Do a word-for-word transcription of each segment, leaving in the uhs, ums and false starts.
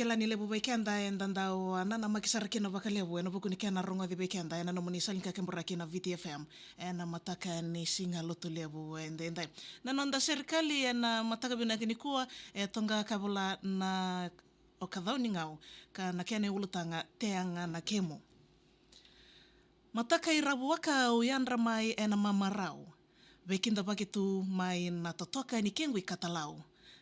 Lani levu vei keda eda dau nanamaki sara kina vakalevu ena vuku ni kena rogoci vei keda ena nomuni sala ni kakaburaki na Viti F M ena mataka ni Siga Lotulevu edaidai. Na noda serikali ena mataka vinaka nikua e toqa ka vola na O Kacaunigau, ka na kena iulutaga Tea ga na kemu. Mataka i Ravuaka au yadra mai ena mamarau, veikidavaki tu mai na totoka ni kequ i katalau.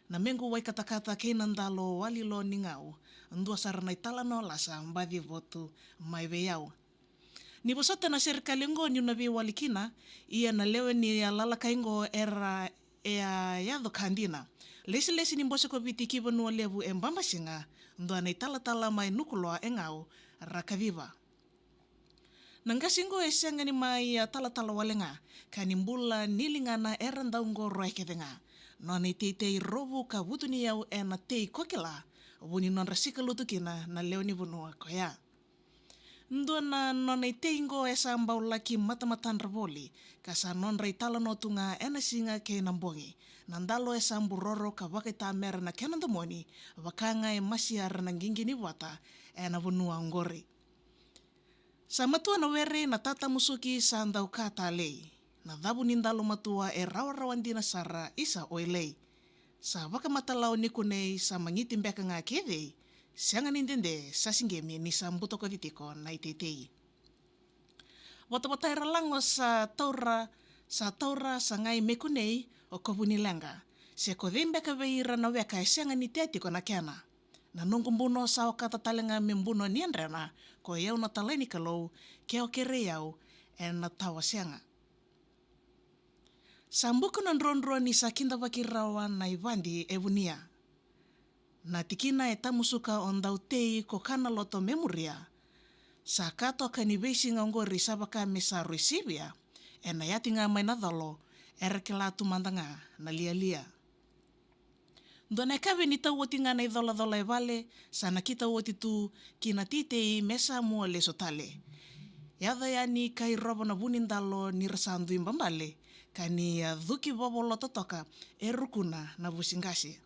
Na mequ waikatakata kei na dalo wali lo ni gau, dua sara na italanoa lasa baci votu mai vei au. Ni vosota na serikali oqo niu na veiwali kina, ia na lewe ni a lalakai oqo era e a yaco ka dina. Lesilesi ni bose ko Viti ki Vanua Levu e babasiga, dua na italatala mai Nukuloa e gau, ra kaciva. Na qase qo e sega ni mai a talatala wale ga, ka ni bula ni ligana era dau qoroya kece ga. Nona iteitei rovu ka vutuniyau ena tei ko kila, vu ni nodra sika lutu kina na lewe ni vanua koya. Dua na nona itei qo e sa bau laki matamatadra voli, ka sa nodra italanoa tu ga ena siga kei na bogi. Na dalo e sa buroro ka vakaitamera na kena domoni, vaka ga e masiara na qiqi ni vata ena vanua oqori. Sa matua na were na tatamusuki sa dau ka talei. Na cavu ni dalo matua e rawarawa dina sara isa oilei. Sa vakamatalau ni kunei sa magiti beka ga kecei. Sega ni dede sa siqemi ni sa butakoci tiko na iteitei. Vatavatai ra lago sa taura, sa taura sa gai me kunei o kovu ni leqa. Se ko cei beka vei ira na weka e sega ni tea tiko na kena. Na noqu buno sa okata tale ga me buno ni yadrena, ko i au na talai ni Kalou, ke o kerei au, ena tawa sega. Sa buku na drodro ni sa kidavaki rawa na ivadi e vunia. Na tikina e tamusuka o dau tei ko kana loto me muria. Sa ka toka ni veisiga oqori sa vaka me sa rui sivia, ena yati ga mai na colo, era kila tu mada ga na lialia. Dua na yakavi ni tau oti ga na icolacola e vale, sa nakita oti tu ki na titei me sa mua lesu tale. Yaco yani ka irovo na vunidalo ni ra sa dui babale, ka ni a cuki vovoloto toka e rukuna na vusiqase.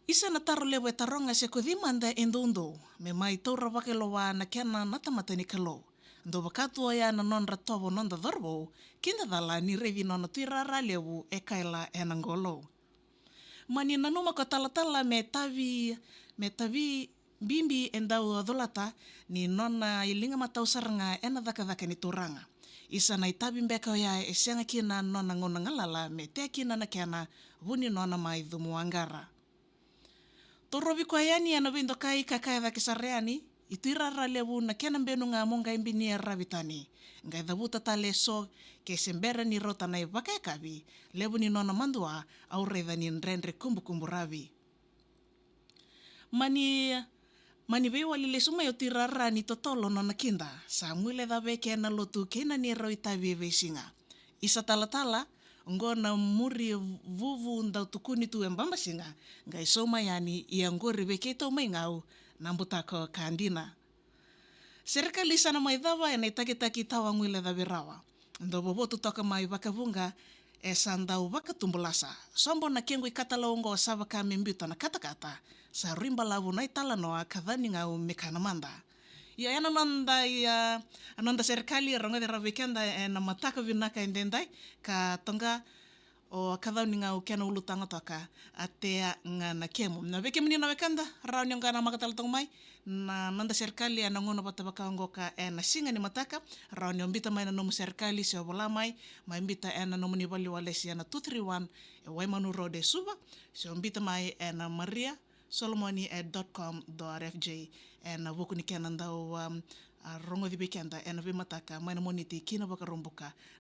Isa na taro levu e taroga se ko cei mada e doudou, me mai taura vakailoa na kena na tamata ni Kalou. Dou vaka tu oya na nodra tovo noda cauravou, kidacala ni raici nona tuirara levu e kaila ena qolou. Mani nanuma ko talatala me tavi, me tavi bibi e dau colata ni nona iliga matau sara ga ena cakacaka ni turaga. Isa na itavi beka oya e sega kina nona gauna galala me tea kina na kena vu ni nona mai cumu aqara. Torovi koya yani ena veidokai ka kaya cake sara yani, i tuirara levu na kena benu ga mo qai binia ravi tani. Qai cavuta tale eso ke se bera ni rauta na ivakayakavi, levu ni nona madua au raica ni dredre kubukubu ravi. Mani, mani veiwali lesu mai o tuirara ni totolo nona kida, sa guileca vei kena lotu kei na neirau itavi e veisiga. Isa talatala, oqo na muri vuvu dau tukuni tu e babasiga, qai sauma yani ia oqori vei keitou mai Gau na butako ka dina. Serekali sa na mai cava ena itakitaki tawa guilecavi rawa. Dau vovotu toka mai vakavuqa e sa dau vakatubu lasa. Sobo na kequ ikatalau oqo sa vaka me biuta na katakata. Sa rui balavu na italanoa ka ca ni gau me kana mada. Ia ena noda ia, a noda serekali e rogoci rawa vei keda ena mataka vinaka edaidai ka toqa o Kacaunigau kena ulutaga toka a tea ga na kemu. Na vei kemuni na wekada rawa ni o qai namaka tale toka mai na noda serekali ena gauna vata vaka oqo ka ena siga ni mataka, rawa ni o bita mai na nomu serekali se o vola mai, mai bita ena nomuni valeniwalesi ena two three one e Waimanu Road e Suva, se o bita mai ena Maria Solomoni e dot com dot F J ena vuku ni kena dau, um, a, rogoci vei keda ena veimataka mai na Moniti ki na Vakaraubuka